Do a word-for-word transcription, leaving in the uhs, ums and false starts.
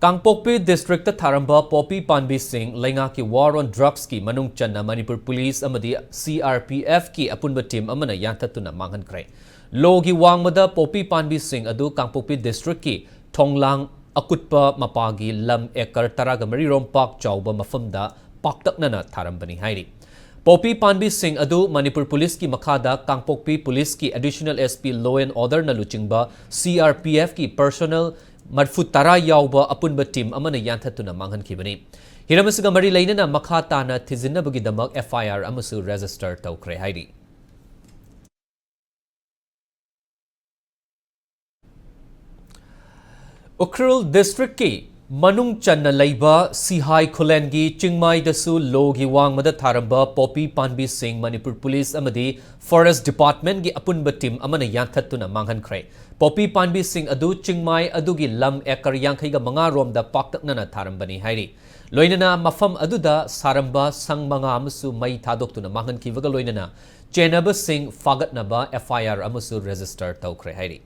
ꯀꯥꯡꯄꯣꯛꯄꯤ district ꯊꯥꯔꯝꯕ poppy ꯄꯥꯝꯕꯤꯁꯤꯡ ꯂꯩꯉꯥꯛꯀꯤ War on Drugsꯀꯤ ꯃꯅꯨꯡ ꯆꯟꯅ ꯃꯅꯤꯄꯨꯔ ꯄꯨꯂꯤꯁ ꯑꯃꯗꯤ CRPFꯀꯤ ꯑꯄꯨꯟꯕ ꯇꯤꯝ ꯑꯃꯅ ꯌꯥꯟꯊꯠꯇꯨꯅ ꯃꯥꯡꯍꯟꯈ꯭ꯔꯦ꯫ ꯂꯣꯒꯤ ꯋꯥꯡꯃꯗ ꯄꯣꯄꯤ ꯄꯥꯝꯕꯤꯁꯤꯡ ꯑꯗꯨ ꯀꯥꯡꯄꯣꯛꯄꯤ ꯗꯤꯁꯇ꯭ꯔꯤꯛꯀꯤ ꯊꯣꯡꯂꯥꯡ ꯑꯀꯨꯠꯄ ꯃꯄꯥꯒꯤ ꯂꯝ ꯑꯦꯀꯔ ꯇꯔꯥꯒ ꯃꯔꯤ ꯔꯣꯝ ꯄꯥꯛ ꯆꯥꯎꯕ ꯃꯐꯝꯗ ꯄꯥꯛꯇꯛꯅꯅ ꯊꯥꯔꯝꯕꯅꯤ ꯍꯥꯏꯔꯤ꯫ ꯄꯣꯄꯤ ꯄꯥꯝꯕꯤꯁꯤꯡ ꯑꯗꯨ ꯃꯅꯤꯄꯨꯔ ꯄꯨꯂꯤꯁꯀꯤ ꯃꯈꯥꯗ ꯀꯥꯡꯄꯣꯛꯄꯤ ꯄꯨꯂꯤꯁꯀꯤ Additional SP Law and Orderꯅ ꯂꯨꯆꯤꯡꯕ CRPFꯀꯤ personnel ꯃꯔꯤꯐꯨ ꯇꯔꯥ ꯌꯥꯎꯕ ꯑꯄꯨꯟꯕ ꯇꯤꯝ ꯑꯃꯅ ꯌꯥꯟꯊꯠꯇꯨꯅ ꯃꯥꯡꯍꯟꯈꯤꯕꯅꯤ꯫ ꯍꯤꯔꯝ ꯑꯁꯤꯒ ꯃꯔꯤ ꯂꯩꯅꯅ ꯃꯈꯥ ꯇꯥꯅ ꯊꯤꯖꯤꯟꯅꯕꯒꯤꯗꯃꯛ FIR ꯑꯃꯁꯨ register ꯇꯧꯈ꯭ꯔꯦ ꯍꯥꯏꯔꯤ꯫ ꯎꯈ꯭ꯔꯨꯜ ꯗꯤꯁꯇ꯭ꯔꯤꯛꯀꯤ ꯃꯅꯨꯡ ꯆꯟꯅ ꯂꯩꯕ ꯁꯤꯍꯥꯏ ꯈꯨꯂꯦꯟꯒꯤ ꯆꯤꯡꯃꯥꯏꯗꯁꯨ ꯂꯣꯒꯤ ꯋꯥꯡꯃꯗ ꯊꯥꯔꯝꯕ ꯄꯣꯄꯤ ꯄꯥꯝꯕꯤꯁꯤꯡ ꯃꯅꯤꯄꯨꯔ ꯄꯨꯂꯤꯁ ꯑꯃꯗꯤ Forest Departmentꯀꯤ ꯑꯄꯨꯟꯕ ꯇꯤꯝ ꯑꯃꯅ ꯌꯥꯟꯊꯠꯇꯨꯅ ꯃꯥꯡꯍꯟꯈ꯭ꯔꯦ꯫ ꯄꯣꯄꯤ ꯄꯥꯝꯕꯤꯁꯤꯡ ꯑꯗꯨ ꯆꯤꯡꯃꯥꯏ ꯑꯗꯨꯒꯤ ꯂꯝ ꯑꯦꯀꯔ ꯌꯥꯡꯈꯩꯒ ꯃꯉꯥ ꯔꯣꯝꯗ ꯄꯥꯛꯇꯛꯅꯅ ꯊꯥꯔꯝꯕꯅꯤ ꯍꯥꯏꯔꯤ꯫ ꯂꯣꯏꯅꯅ ꯃꯐꯝ ꯑꯗꯨꯗ ꯁꯥꯔꯝꯕ ꯁꯪ ꯃꯉꯥ ꯑꯃꯁꯨ ꯃꯩ ꯊꯥꯗꯣꯛꯇꯨꯅ ꯃꯥꯡꯍꯟꯈꯤꯕꯒ ꯂꯣꯏꯅꯅ ꯆꯦꯟꯅꯕꯁꯤꯡ ꯐꯥꯒꯠꯅꯕ FIR ꯑꯃꯁꯨ register ꯇꯧꯈ꯭ꯔꯦ ꯍꯥꯏꯔꯤ꯫